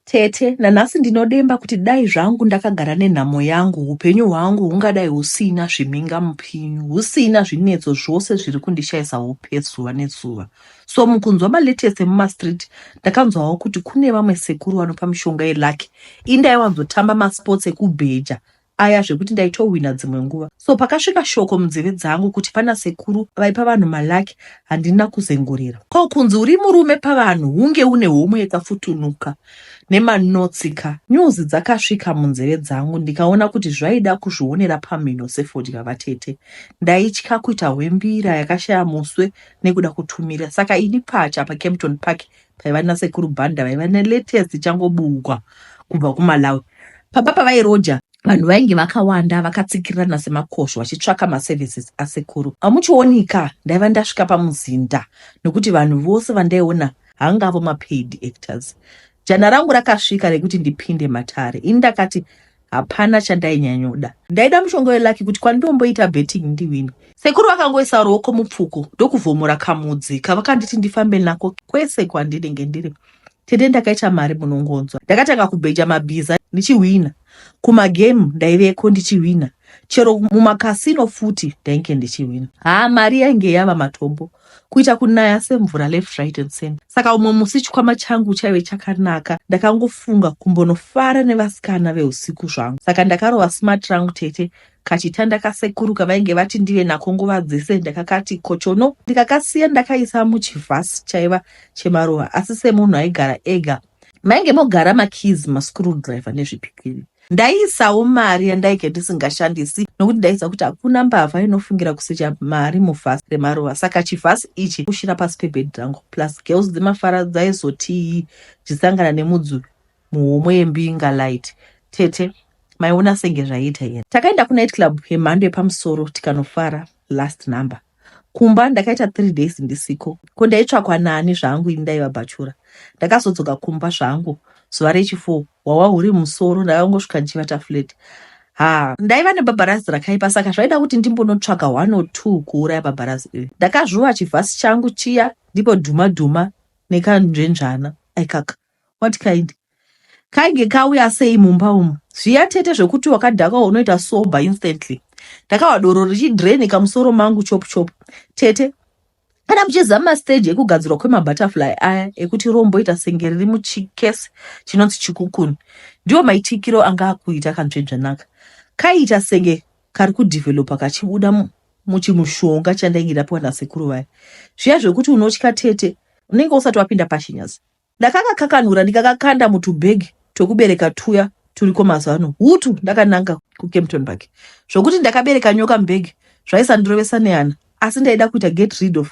Tete, nanhasi ndinodemba kuti dai zvangu ndakagara nenhamo yangu hupenyu hwangu hungadai husina zvimhingamupinyi, husina zvinetso zvose zviri kundishaisa hope zuva nezuva. So mukunzwa malatest emumastreet ndakanzwawo kuti kune vamwe sekuru vanopa mishonga yelucky. Ini ndaiwanzotamba masports ekubheja aya zvekuti ndaitowina dzimwe nguva. So pakasvika shoko munzeve dzangu kuti pana sekuru vaipa vanhu malucky handina kuzengurira. Ko kunzi uri murume pavanhu hunge une homwe yakafutunuka nemanotsi ka. News dzakasvika munzeve dzangu ndikaona kuti zvaida kuzvionera pamhino sefodya vatete. Ndaitya kuita hwembira yakashaya muswe nekuda kutumira saka ini pacha paKempton Park paiva nasekuru Bhanda vaiva nelatest ichangobukwa kubva kuMalawi. Pamba pavairoja vanhu vainge vakawanda vakatsikirirana semakosho vachitsvaka maservices asekuru. Hamuchionika ndaiva ndasvika pamuzinda nokuti vanhu vose vandaiona hangavo mapaid actors. Jana rangu rakasvika rekuti ndipinde matare. Ini ndakati Hapana chandainyanyoda. Ndaida mushonga welucky kuti kwandomboita betting ndiwine. Sekuru vakangoisa ruoko mupfuko ndokuvhomora kamudzi kavakanditi ndifambe nako kwese kwandinenge ndiri. Tete ndakaita mari munongonzwa. Ndakatanga kubheja mabhiza ndichihwina. Kumagame ndaiveko ndichihwina. Chero mumakasino futi ndainge ndichihwina. Haa mari yainge yava matombo. Kuita kunaya semvura left right and center. Saka umwe musi chikwama changu chaive chakanaka ndakangofunga kumbonofara nevasikana veusiku zvangu. Saka ndakarova smart rangu tete kachitanda kasekuru kavainge vati ndive nako nguva dzese ndakakati kochono ndikakasiya ndakaisa muchivhasi chaiva chemaruva asi semunhu aigara ega mainge mogara makeys mascrewdriver nezvipikiri. Ndaiisawo mari yandainge ndisingashandisi nokuti ndaiziva kuti hakuna mbavha inofungira kusecha mari muvhasi remaruva saka chivhasi ichi kushira pasi pebed rangu plus girls dzemafara dzaizotii dzisangana nemudzi muhomwe yembinga light tete maiona senge zvaiita here takaenda kunight club yemhando yepamusoro tikanofara last number Kumba ndakaita 3 days ndisiko. Ko ndaitsvakwa nani zvangu ini ndaiva bhachura. Ndakazodzoka kumba zvangu zuva rechi 4 hwawa huri musoro ndakangosvika ndichivata flat. Ha, ndaiva nebhabharazi rakaipa saka zvaida kuti ndimbonotsvaga one or two kuuraya bhabharazi iri. Ndakazvuva chivhasi changu chiya ndipo dhuma dhuma nekanzvenzvana aikaka. What kind? Kainge kauya sei mumba umu? Zviya tete zvekuti wakadhakwa unoita sober instantly. Ndakawa doro richidrainika musoro mangu chop chop. Tete, kana muchiziva mastage ekugadzirwa kwemabutterfly aya ekuti romboita senge riri muchikesi chinonzi chikukuni ndiwo maitikiro anga akuita kanzvenzvanaka. Kaiita senge kari kudevelopa kachibuda muchimushonga chandainge ndapiwa nasekuru vaya. Zviya zvekuti unotya tete unenge usati wapinda pashinyazi. Ndakakakakanura ndikakakanda mutubag twekubereka tuya turiko mazuva ano hutu ndakananga kuKempton Park. Zvokuti ndakabereka nyoka mubag zvaisandirovesa nehana asi ndaida kuita get rid of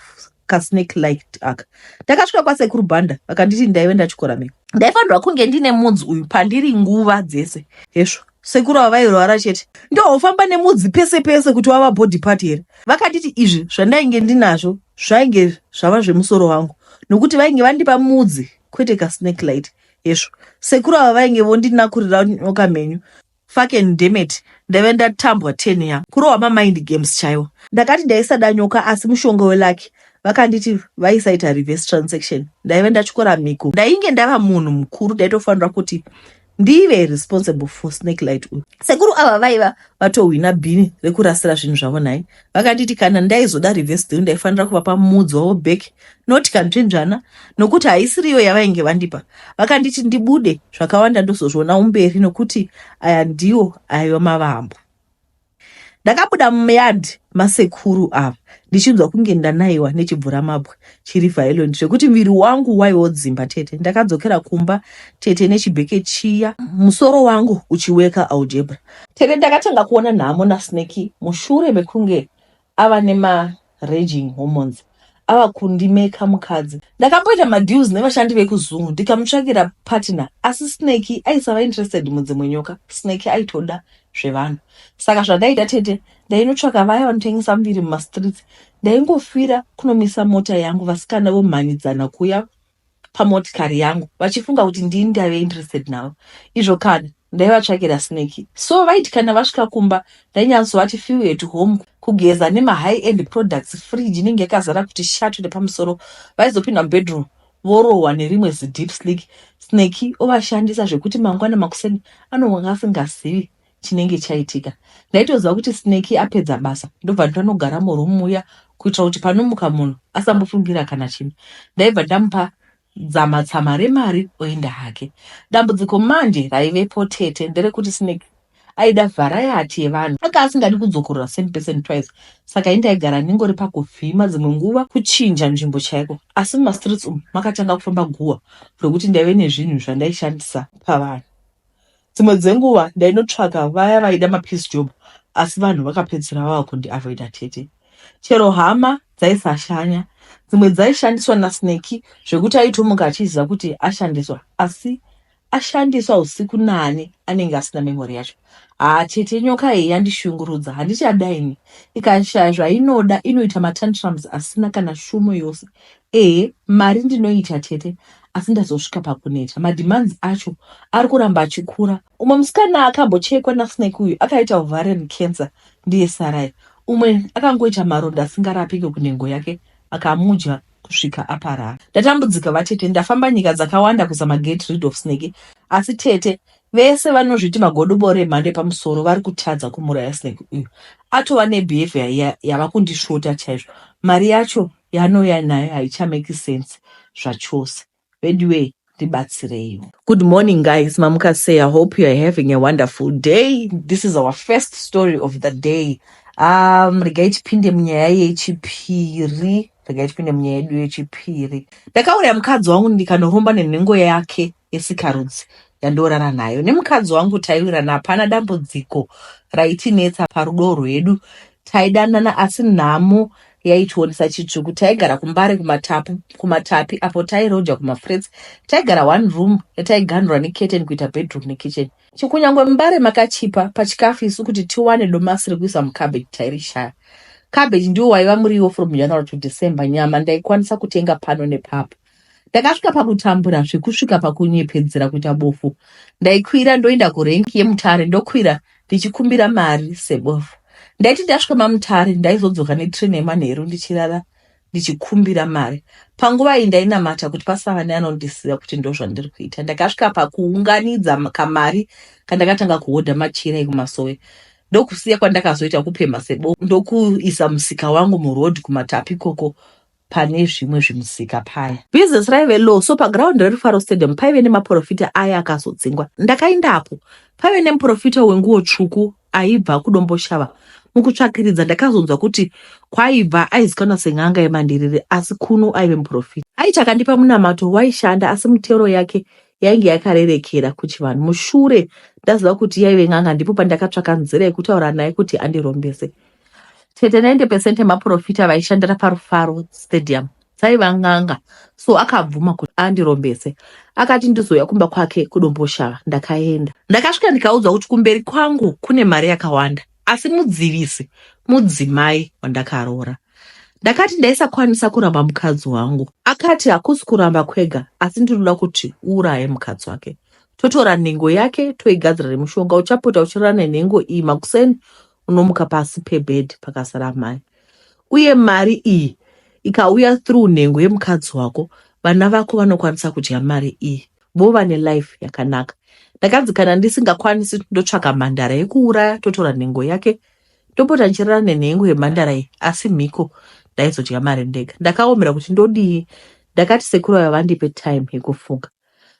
kasnake like aka. Ndakasvika kwasekuru Banda vakanditi ndaive ndatyora mhiko. Ndaifanirwa kunge ndine mudzi uyu pandiri nguva dzese. Hezvo sekuru ava vairwara chete ndohofamba nemudzi pese pese kuti wava body part here. Vakanditi izvi zvandainge ndinazvo zvainge zvava zvemusoro wangu nokuti vainge vandipa mudzi kwete kasnake light hezvo sekuru ava vainge vondinakurira nyoka mhenyu fucking dammit ndaive ndatambwa ten yangu kurohwa mamind games chaiwo ndakati ndaisada nyoka asi mushonga welaki vakanditi vaisaita reverse transaction ndaive ndatyora mhiko ndainge ndava munhu mukuru ndaitofanira kuti ndive responsible for snake light uyu sekuru ava vaiva vatohwina bhini rekurasira zvinhu zvavo nhai vakanditi kana ndaizoda reverse deal ndaifanira kuvapa mudzi wavo back not kanzvenzvana nokuti haisiriyo yavainge vandipa vakanditi ndibude zvakawanda ndozozviona umberi nokuti aya ndiwo aiva mavambo Ndakabuda muyard masekuru ava ndichinzwa kunge ndanaiwa nechibvuramabwe chiri violent zvekuti muviri wangu waiwodzimba tete. Ndakadzokera kumba tete nechibheke chiya musoro wangu uchiweka algebra. Tete ndakatanga kuona nhamo naSnakey mushure mekunge ava nema raging hormones ava kundimeka mukadzi. Ndakamboita madeals nevashandi vekuzungu ndikamutsvakira partner asi Snakey aisava interested mudzimwe nyoka. Snakey aitoda zvevanhu saka zvandaida tete ndainotsvaka vaya vanotengesa muviri mumastreets. Ndaingofira kunomisa mota yangu vasikana vomhanyidzana kuya pamotikari yangu vachifunga kuti ndini ndaive interested navo izvo kana ndaivatsvakira snake so vaiti kana vasvika kumba ndainyatsovati feel at home kugeza nemahigh end products fridge inenge yakazara kuti shatu nepamusoro vaizopinda mubedroom. Vorohwa nerimwe zideep slick Snake ovashandisa zvekuti mangwana makuseni anonga asingazivi chinenge chaitika. Ndaitoziva kuti Snake apedza basa ndobva ndanogara muroom muya kuitira kuti panomuka munhu asambofungira kana chinhu. Ndaibva ndamupa dzama tsama remari oenda hake. Dambudziko manje raivepo tete nderekuti Snake aida variety yevanhu anga asingadi kudzokorora same person twice saka ini ndaigara ndingori pakuvhima dzimwe nguva kuchinja nzvimbo chaiko asi mumastreets umu makatanga kufamba guhwa rekuti ndaive nezvinhu zvandaishandisa pavanhu dzimwe dzenguva ndainotsvaka vaya vaida mapeace job asi vanhu vakapedzisira vava kundiavoida tete chero hama dzaisashanya dzimwe dzaishandiswa nasneki zvekuti aitomuka achiziva kuti ashandiswa asi Ashandiswa usiku naani anenge asina memory yacho. Haa tete nyoka iyi yandishungurudza handichada ini. Ikashaya zvainoda inoita matantrums asina kana shumo yose. Ehe mari ndinoita tete asi ndazosvika pakuneta. Mademands acho ari kuramba achikura. Umwe musikana akambochekwa naSnake uyu akaita ovarian cancer ndiye Sarai. Umwe akangoita maronda asingarapike kunhengo yake akamudya kusvika aparara. Ndatambudzika vatete ndafamba nyika dzakawanda kuzama get rid of snake asi tete vese vanozviti magodobori emhando yepamusoro vari kutadza kumuraya snake uyu atova nebehavior yava kundisvota chaizvo mari yacho yaanouya nayo haichameki sense zvachose veduwee ndibatsireiwo. Good morning guys, mamuka sei? I hope you are having a wonderful day. This is our first story of the day. Regai tipinde munyaya yechipiri. Regai tipinde munyaya yedu yechipiri. Ndakauraya mukadzi wangu ndikanoromba nenhengo yake yesikarudzi yandorara nayo. Nemukadzi wangu taiwirana, hapana dambudziko raitinetsa parudo rwedu. Taidanana asi nhamo yaitionesa chitsvuku. Taigara kuMbare kumatapu, kumatapi apo tairoja kumaflats. Taigara one room yataiganhura necurtain kuita bedroom nekitchen. Kunyangwe muMbare makachipa pachikafu isu kuti tiwane domasi rekuisa mucabbage tairishaya. Cabbage ndiwo waiva muriwo from January to December. Nyama ndaikwanisa kutenga pano nepapo. Ndakasvika pakutambura zvekusvika pakunyepedzera kuita bofu. Ndaikwira ndoenda kurenki yeMutare ndokwira ndichikumbira mari sebofu. Ndaiti ndasvika maMutare ndaizodzoka netrain yemanheru ndichirara ndichikumbira mari. Panguva iyi ndainamata kuti pasava neanondisiya kuti ndozvandiri kuita. Ndakasvika pakuunganidza kamari kandakatanga kuhodha machira ekumasowe ndokusiya kwandakazoita kupemha sebofu ndokuisa musika wangu muroad kumatapi ikoko pane zvimwe zvimusika paya. Business raive low so paground reRufaro Stadium paive nemaporofita aya akazodzingwa. Ndakaendapo. Paive nemuporofita wenguwo tsvuku aibva kuDomboshava. Mukutsvakiridza ndakazonzwa kuti kwaibva aizikanwa sen'anga yemandiriri asi kuno aive muporofita. Aiti akandipa munamato waishanda asi mitero yake yainge yakarerekera kuchivanhu. Mushure ndaziva kuti yaive n'anga ndipo pandakatsvaka nzira yekutaura naye kuti andirombese. Tete 90 percent emaprofita vaishandira paRufaro Stadium dzaiva n'anga so akabvuma kuti andirombese. Akati ndizouya kumba kwake kuDomboshava. Ndakaenda. Ndakasvika ndikaudzwa kuti kumberi kwangu kune mari yakawanda asi mudzivisi mudzimai wandakaroora. Ndakati ndaisakwanisa kuramba mukadzi wangu. Akati hakusi kuramba kwega asi ndinoda kuti uuraye mukadzi wake. Totora nhengo yake toigadzira nemushonga uchapota uchirara nenhengo iyi makuseni unomuka pasi pebed pakasara mai uye mari iyi ikauya through nhengo yemukadzi wako vana vako vanokwanisa kudya mari iyi vova nelife yakanaka ndakanzi kana ndisingakwanisi ndotsvaka mhandara yekuuraya totora nhengo yake ndopota ndichirara nenhengo yemhandara iyi asi mhiko ndaizodya mari ndega ndakaomera kuti ndodii ndakati sekuru ava vandipe time yekufunga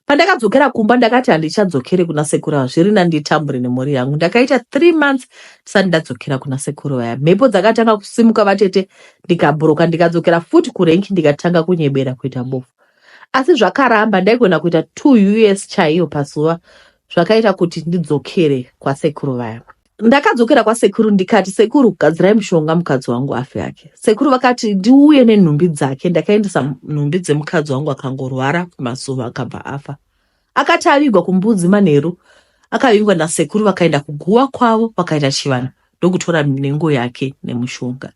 Pandakadzokera kumba ndakati handichadzokere kuna sekuru ava zviri nani nditambure nemhuri yangu. Ndakaita 3 months ndisati ndadzokera kuna sekuru vaya. Mhepo dzakatanga kusimuka vatete ndikabhuroka ndikadzokera futi kurenki ndikatanga kunyebera kuita bofu. Asi zvakaramba ndaigona kuita 2 us chaiyo pazuva zvakaita kuti ndidzokere kwasekuru vaya. Ndakadzokera kwasekuru ndikati sekuru gadzirai mushonga mukadzi wangu afe hake. Sekuru vakati ndiuye nenhumbi dzake. Ndakaendesa nhumbi dzemukadzi wangu akangorwara kwemazuva akabva afa. Akati avigwa kumbudzi manheru akavingwa nasekuru vakaenda kuguva kwavo vakaita chivanhu ndokutora nhengo yake nemushonga.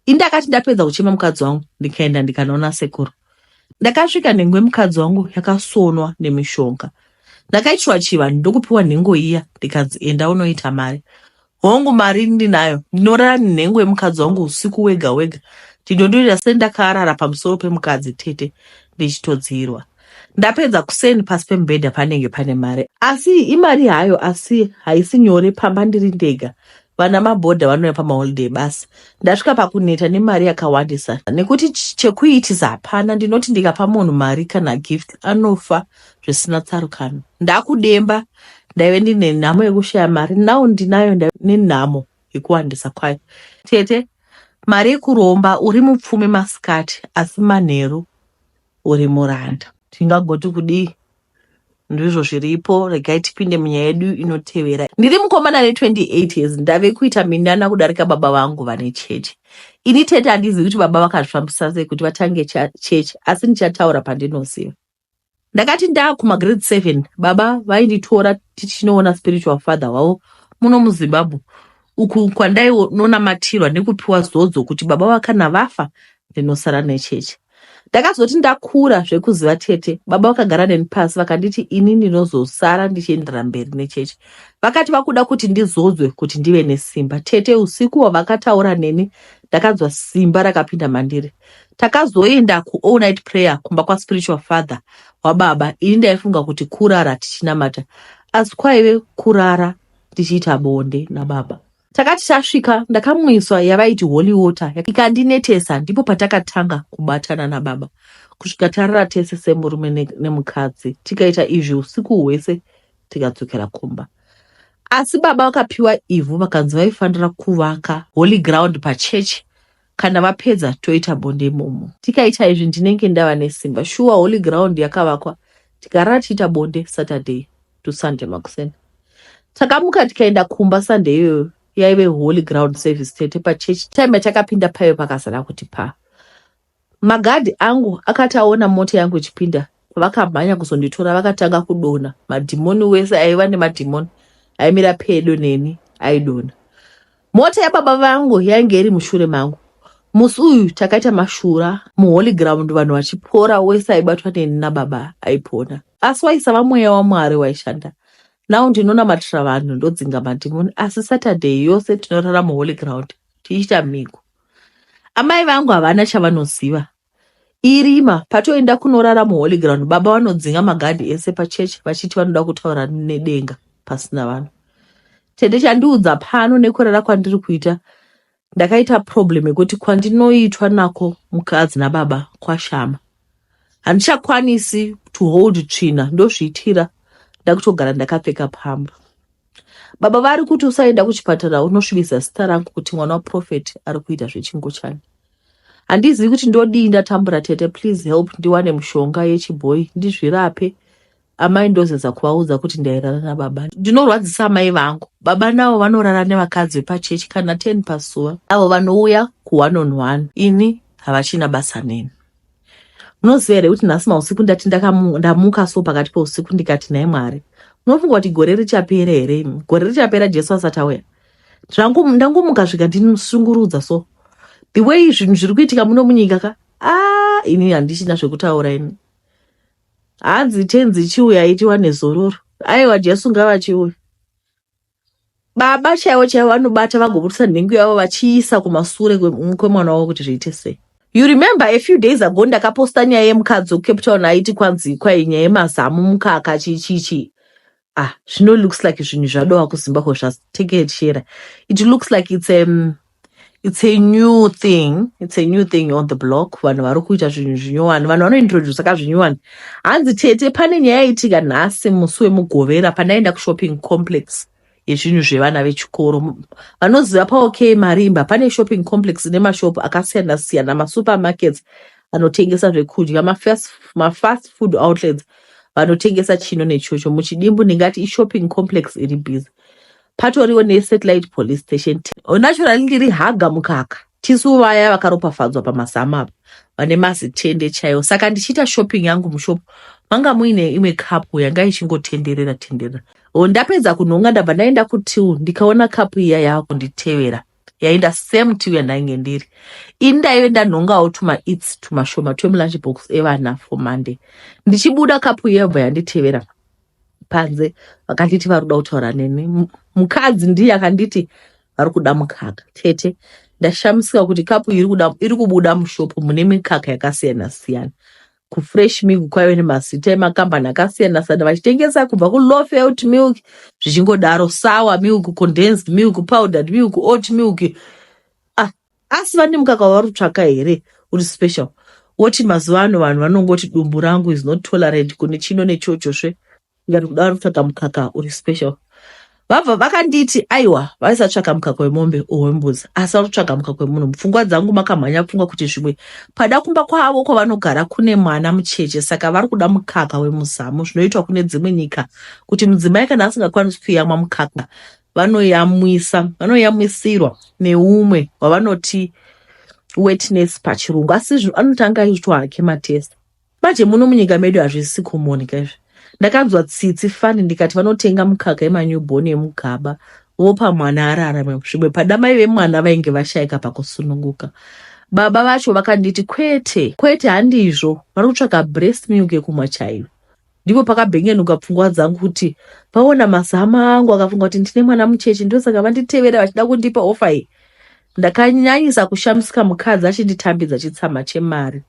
Ini ndakati ndapedza kuchema mukadzi wangu ndikaenda ndikanoona sekuru. Ndakasvika nhengo yemukadzi wangu yakasonwa nemishonga. Ndakaitirwa chivanhu ndokupiwa nhengo iya ndikanzi enda unoita mari. Hongu mari ndinayo, ndinorara nenhengo yemukadzi wangu usiku wega wega. Ndinondoita sendakarara pamusoro pemukadzi tete. ndichitodziirwa. Ndapedza kuseni pasi pemubhedha panenge pane mari asi imari hayo asi haisi nyore pamba ndiri ndega vana mabhodha vanouya pamaholiday basi ndasvika pakuneta nemari yakawandisa nekuti chekuitisa hapana ndinoti ndikapa munhu mari kana gift anofa zvisina tsarukano ndakudemba ndaive ndine nhamo yekushaya mari now ndinayo nenhamo yekuwandisa kwayo tete mari yekuromba uri mupfumi masikati asi manheru uri muranda tingagoti kudii ndizvo zviripo regai tipinde munyaya yedu inotevera ndiri mukomana ne28 years ndave kuita minana kudarika baba vangu vane chechi ini tete handizivi kuti baba vakazvifambisa sei kuti vatange chechi asi ndichataura pandinoziva Ndakati ndakuma grade 7 baba vainditora tichinoona spiritual father wavo muno muZimbabwe uku kwandainonamatirwa nekupiwa zodzo kuti baba vakana vafa ndinosara nechechi. Ndakazoti ndakura zvekuziva tete, baba vakagara neni pasi vakanditi ini ndinozosara ndichiendera mberi nechechi. Vakati vakuda kuti ndizodzwe kuti ndive nesimba. Tete usiku hwavakataura neni ndakanzwa simba rakapinda mandiri. Takazoenda kuall night prayer kumba kwaspiritual father wababa. Ini ndaifunga kuti kurara tichinamata asi kwaive kurara tichiita bonde nababa. Takati tasvika ndakamwiswa yavaiti holy water ikandinetesa ndipo patakatanga kubatana nababa kusvika tarara tese semurume nemukadzi tikaita izvi usiku hwese tikadzokera kumba. Asi baba vakapiwa ivhu vakanzi vaifanira kuvaka holy ground pachechi kana vapedza toita bonde imomo. Tikaita izvi ndinenge ndava nesimba. Shuwa holy ground yakavakwa tikarara tichiita bonde Saturday to Sunday makuseni. Takamuka tikaenda kumba Sunday iyoyo yaive holy ground service tete pachurch time yatakapinda paive pakazara kuti paa. Magadhi angu akati aona mota yangu ichipinda vakamhanya kuzonditora vakatanga kudonha madhimoni wese aiva nemadhimoni aimira pedo neni aidonha. Mota yababa vangu yainge iri mushure mangu. Musi uyu takaita mashura muholy ground vanhu vachipora wese aibatwa neni nababa aipona. Asi waisava mweya waMwari waishanda. Now ndinonamatira vanhu ndodzinga madhimoni asi Saturday yose tinorara muholy ground tichiita mhiko. Amai vangu havana chavanoziva. Irima patoenda kunorara muholy ground baba vanodzinga magadhi ese pachurch vachiti vanoda kutaura nedenga pasina vanhu. Tete chandiudza pano nekurara kwandiri kuita ndakaita problem yekuti kwandinoitwa nako mukadzi nababa kwashama. Handichakwanisi to hold tsvina ndozviitira ndakutogara ndakapfeka pamba. Baba vari kuti usaenda kuchipatara unosvibisa zita rangu kuti mwana waprofet ari kuita zvechingochani. Handizivi kuti ndodii ndatambura tete please help ndiwane mushonga yechibhoyi ndizvirape amai ndozeza kuvaudza kuti ndairara nababa. Ndinorwadzisa amai vangu. Baba navo vanorara nevakadzi vepachechi kana 10 pazuva avo vanouya ku-one on one ini havachina basa neni. Munoziva here kuti nhasi mausiku ndati ndamuka so pakati peusiku ndikati nhai Mwari, munofunga kuti gore richapera here imi? Gore richapera Jesu asati auya. Ndangomuka svika ndinoshungurudza so. The way zvinhu zviri kuitika muno munyika ka, ah, ini handichina zvekutaura ini. Hanzi tenzi chiuya tiwane zororo. Aiwa Jesu ngavachiuya. Baba chaivo chaivo vanobata vagobudisa nhengo yavo vachiisa kumasure kwemwana wavo kuti zviite sei. You remember a few days ago ndakaposta nyaya yemukadzi wekuCape Town aiti kwanzi kwai nyaya yemazamu mukaka chii chii chii. Ah, zvino looks like zvinhu zvadova kuZimbabwe zvatekeshera. It looks like it's a, it's a new thing. It's a new thing on the block. Vanhu vari kuita zvinhu zvinyowani. Vanhu vanointroduce ka zvinyowani. Hanzi tete pane nyaya yaitika nhasi musi wemugovera pandaenda kushopping complex yezvinhu zvevana vechikoro. Vanoziva paOK Marimba pane shopping complex ine mashopu akasiyana siyana, masupermarkets anotengesa zvekudya, mafast, mafast food outlets vanotengesa chino nechocho. Muchidimbu ndingati ishopping complex iri busy. Patoriwo nesatellite police station. Naturally ndiri haga mukaka. Tisu vaya vakaropafadzwa pamazamu apa vane mazitende chaiwo. Saka ndichiita shopping yangu mushop manga muine imwe kapu yanga ichingotenderera tenderera. Ndapedza kunhonga ndabva ndaenda kutil ndikaona kapu iya yakunditevera. Yaenda same till yandainge ndiri. Ini ndaive ndanhongawo tuma eats tumashoma twemulunch box evana for Monday. Ndichibuda kapu iya yobva yanditevera panze vakanditi vari kuda kutaura neni. Mukadzi ndiye akanditi vari kuda mukaka. Tete ndashamisika kuti kapu iri kubuda mushopu mune mikaka yakasiyana siyana. Kufresh milk kwaive nemazita emakambani akasiyana siyana vachitengesa kubva kuLowveld milk zvichingodaro, sour milk, condensed milk, powdered milk, oat milk. Ah, asi vane mukaka wavari kutsvaka here uri special? Woti mazuva ano vanhu vanongoti dumbu rangu is not tolerant kune chino nechochosve. Ndikati kuda vari kutsvaga mukaka uri special. Vabva vakanditi aiwa, vaisatsvaka mukaka wemombe or wembudzi, asi vari kutsvaga mukaka wemunhu. Mupfungwa dzangu makamhanya pfungwa kuti zvimwe pada kumba kwavo kwavanogara kune mwana mucheche, saka vari kuda mukaka wemuzamu, zvinoitwa kune dzimwe nyika kuti mudzimai kana asingakwanisi kuyamwa mukaka vanoyamwisa, vanoyamwisirwa neumwe wavanoti wetness pachirungu, asi anotanga aitwa hake matest. Manje muno munyika medu hazvisi common kaizvi. Ndakanzwa tsitsi fani ndikati vanotenga mukaka yemanewborn yemugaba vopa mwana ararame. Zvimwe pada mai vemwana vainge vashaika pakusununguka. Baba vacho vakanditi kwete, kwete handizvo, vari kutsvaka breast milk yekumwa chaiyo. Ndipo pakabhengenuka pfungwa dzangu kuti vaona mazama angu akafunga kuti ndine mwana mucheche, ndosaka vanditevera vachida kundipa ofa iyi. Ndakanyanyisa kushamisika mukadzi achinditambidza chitsama chemari.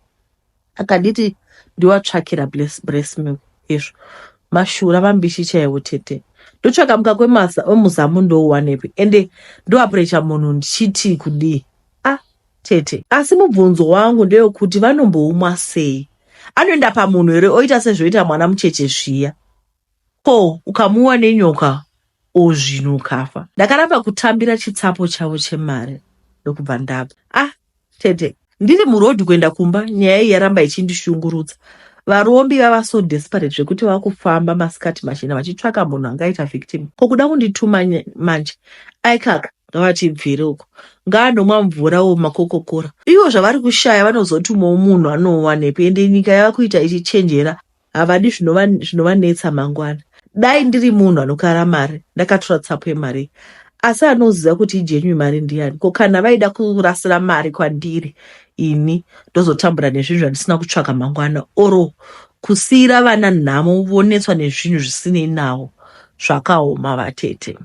Akanditi ndiwatsvakira breast milk. Izvo mashura vambishi chaiwo tete. Ndotsvaka mukaka wemuzamu ndouwanepi, ende ndoaprecha munhu ndichiti kudii? Ah tete, asi mubvunzo wangu ndewekuti vanomboumwa sei? Anoenda pamunhu here oita sezvoita mwana mucheche zviya? Ko ukamuwa nenyoka or zvinhu ukafa? Ndakaramba kutambira chitsapo chavo chemari ndokubva ndabva. Ah tete, ndiri muroad kuenda kumba, nyaya iyi yaramba ichindishungurudza. Varombi vava so desperate zvekuti vakufamba masikati machena vachitsvaka munhu angaita victim. Ko kuda kundituma manje? Aikaka, ngavatibvire uko, ngaanomwa mvura wo makokokora. Ivo zvavari kushaya vanozotumawo munhu anoowanepi? Ende nyika yava kuita ichichenjera, havadi zvinovanetsa mangwana. Dai ndiri munhu anokara mari ndakatora tsapo yemari, asi anoziva kuti igenuine mari ndiani? Ko kana vaida kurasira mari kwandiri ini ndozotambura nezvinhu zvandisina kutsvaka mangwana, oro kusiyira vana nhamo vonetswa nezvinhu zvisinei navo? Zvakaoma vatete.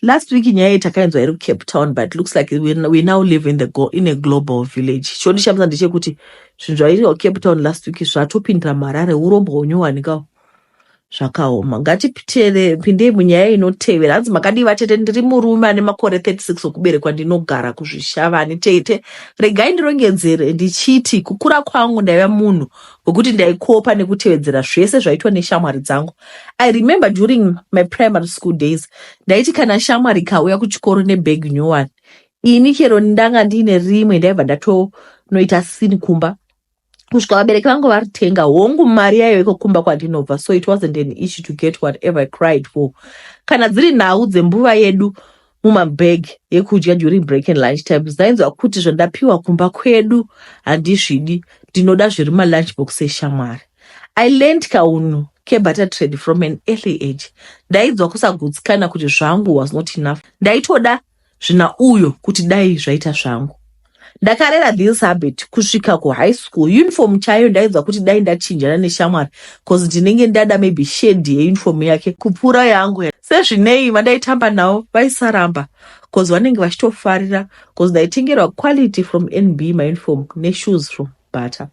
Last week nyaya iyi takainzwa iri kuCape Town, but looks like we now live in a global village. Chondishamisa ndechekuti zvinhu zvaitika kuCape Town last week zvatopindira muHarare. Urombwa hunyowanikawo, zvakaoma. Ngatipindei munyaya inotevera. Hanzi makadii vatete? Ndiri murume ane makore 36 okuberekwa, ndinogara kuZvishavani. Tete, regai ndirongedzere ndichiti kukura kwangu ndaiva munhu wekuti ndaikopa nekutevedzera zvese zvaitwa neshamwari dzangu. I remember during my primary school days, ndaiti kana shamwari ikauya kuchikoro nebhegi nyowani, ini chero ndanga ndiine rimwe ndaibva ndatonoita sini kumba kusvika vabereki vangu varitenga. Hongu, mari yaive kumba kwandinobva, so it wasn't an issue to get whatever I cried for. Kana dziri nhau dzembuva yedu mumabheg yekudya during break and lunch times, ndainzwa kuti zvandapiwa kumba kwedu handizvidi, ndinoda zviri malunch box eshamwari. I learned kaunhu kebarter trade from an early age. Ndainzwa kusagutsikana kuti zvangu was not enough, ndaitoda zvina uyo kuti dai zvaita zvangu. Ndakarera this habit kusvika kuhigh school. Uniform chaiyo ndainzwa kuti dai ndachinjana neshamwari, cause ndinenge ndada maybe shade yeuniform yake kupfuura yangu. Sezvinei vandaitamba navo vaisaramba, cause vanenge vachitofarira, cause ndaitengerwa quality from NB, mauniform neshoes from Bata.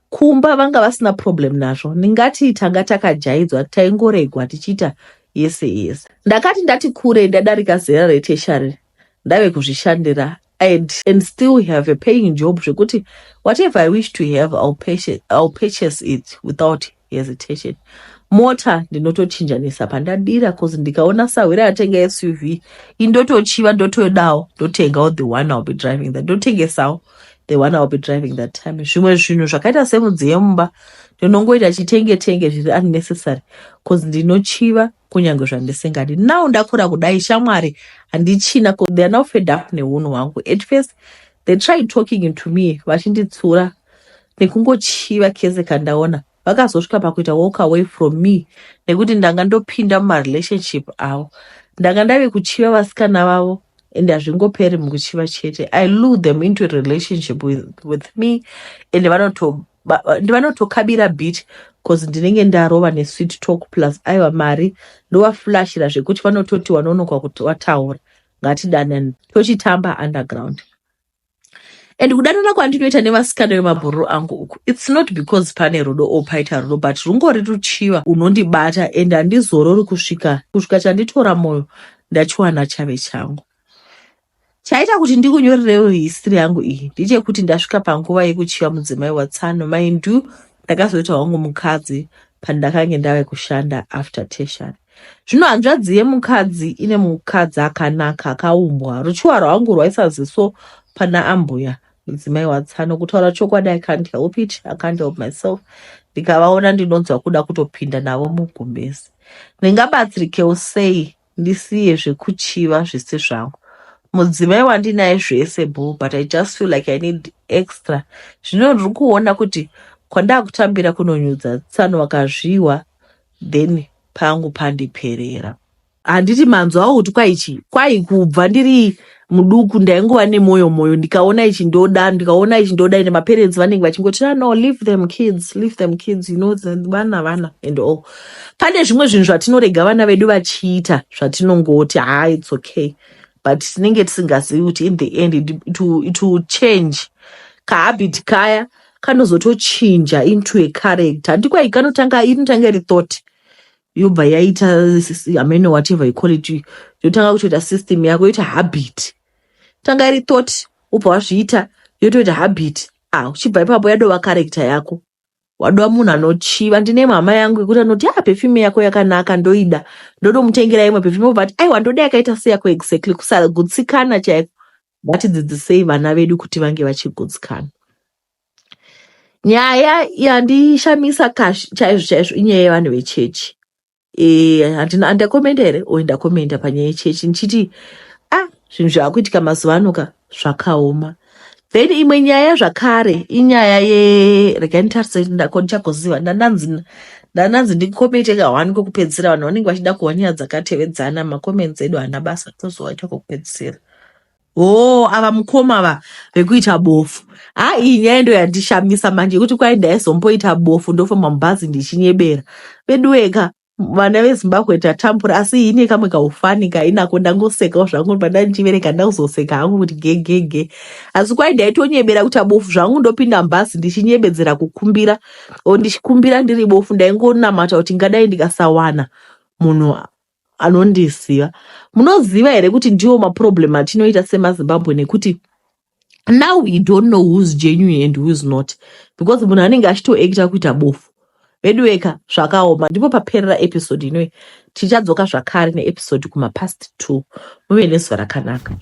Kumba vanga vasina problem nazvo, ndingati tanga takajaidzwa, taingoregwa tichiita yese yese. Ndakati ndati kure, ndadarika zera retertiary, ndave kuzvishandira and still have a paying job zvekuti whatever I wish to have, I'll purchase it without hesitation. Mota ndinotochinjanisa pandadira, cause ndikaona sahwira atenga SUV, indotochiva, ndotodawo, ndotengawo the one I'll be driving that, ndotengesawo the one I'll be driving that time. Zvimwe zvinhu zvakaita semudziyo yemumba ndinongoita chitenge tenge zviri unnecessary, cause ndinochiva kunyange zvandisingadi. Now ndakura kudai, shamwari handichina. They are now fed up neunhu hwangu. At first they tried talking into me, vachinditsura nekungochiva kese kandaona. Vakazosvika pakuita walk away from me nekuti ndanga ndopinda mumarelationship avo, ndanga ndave kuchiva vasikana vavo. And hazvingoperi mukuchiva chete, I lure them into a relationship with me and vanotokabira beat, cause ndinenge ndarova nesweet talk, plus aiwa mari ndovaflashira zvekuti vanototi wanonoka kuti wataura ngatidanani, tochitamba underground. And kudanana kwandinoita nevasikana vemabhururu angu uku, it's not because pane rudo or paita rudo, but rungori ruchiva unondibata and handizorori kusvika kusvika chanditora mwoyo ndachiwana chave changu. Chaita kuti ndikunyorerewo history yangu iyi ndechekuti ndasvika panguva yekuchiva mudzimai watsano. Maindu ndakazoita wangu mukadzi pandakange ndave kushanda after tertiary. Zvino hanzvadzi yemukadzi ine mukadzi akanaka akaumbwa. Ruchiwa rwangu rwaisa ziso pana ambuya mudzimai watsano. Kutaura chokwadi, I can't help it, I can't help myself. Ndikavaona ndinonzwa kuda kutopinda navo mugumbezi. Ndingabatsirikewo sei ndisiye zvekuchiva zvese zvangu? Mudzimai wandinaye zvese bho, but I just feel like I need extra. Zvino ndiri kuona kuti kwandakutambira kunonyudza tsano vakazviwa, then pangu pandiperera. Handiti manzwawo kuti kwaichi kwai kubva ndiri muduku ndaingova nemwoyo mwoyo, ndikaona ichi ndoda, ndikaona ichi ndoda. Ende maparents vanenge vachingoti, "Ah, no, leave them kids, leave them kids, vana vana and all." Pane zvimwe zvinhu zvatinorega vana vedu vachiita zvatinongoti, "Ha, it's okay," but tinenge tisingazivi kuti in the end it will change. Kahabit kaya kanozotochinja into a character. Handikwai kanotanga, inotanga iri thought, yobva yaita amene, whatever you call it, yotanga kutoita system yako, yoita habit. Tanga iri thought, wobva wazviita, yotoita habit. Ah, uchibva ipapo yadova character yako, wadova munhu anochiva. Ndine mhama yangu yekuti anoti, "Ah, perfume yako yakanaka, ndoida." Ndodomutengera imwe perfume, obva ati, "Aiwa, ndoda yakaita seyako exactly." Kusagutsikana chaiko. Ngatidzidzisei vana vedu kuti vange vachigutsikana. Nyaya yandishamisa chaizvo chaizvo inyaya yevanhu vechechi. Handina handakomenda here? Oi, ndakomenda panyaya yechechi ndichiti, ah, zvinhu zvaakuitika mazuva ano ka zvakaoma. Then imwe nyaya zvakare inyaya ye, regai nditarise, ndichagoziva. Ndandanzi ndikomente kahwani kwekupedzisira. Vanhu vanenge vachida kuhwa nyaya dzakatevedzana. Macomments edu haana basa, tozowaita kwekupedzisira. Oh, ava mukoma va vekuita bofu. Ha, iyi nyaya ndo yandishamisa manje, yekuti kwai ndaizomboita bofu, ndofamba mubhazi ndichinyebera. Veduweka, vana veZimbabwe tatambura, asi iyi ine kamwe kaufunny kainako. Ndangosekawo zvangu panda ndichiverenga, ndakuzoseka hangu kuti gegege. Asi kwai ndaitonyebera kuita bofu zvangu, ndopinda mubhazi ndichinyebedzera kukumbira o ndichikumbira ndiri bofu. Ndaingonamata kuti ngadai ndikasawana munhu anondiziva. Munoziva here kuti ndiwo maproblem atinoita semaZimbabwe, nekuti now we don't know who's genuine and who's not, because munhu anenge achitoacta kuita bofu? Veduweka, zvakaoma. Ndipo paperera episode inoi. Tichadzoka zvakare neepisode kumapast 2. Muve nezuva rakanaka.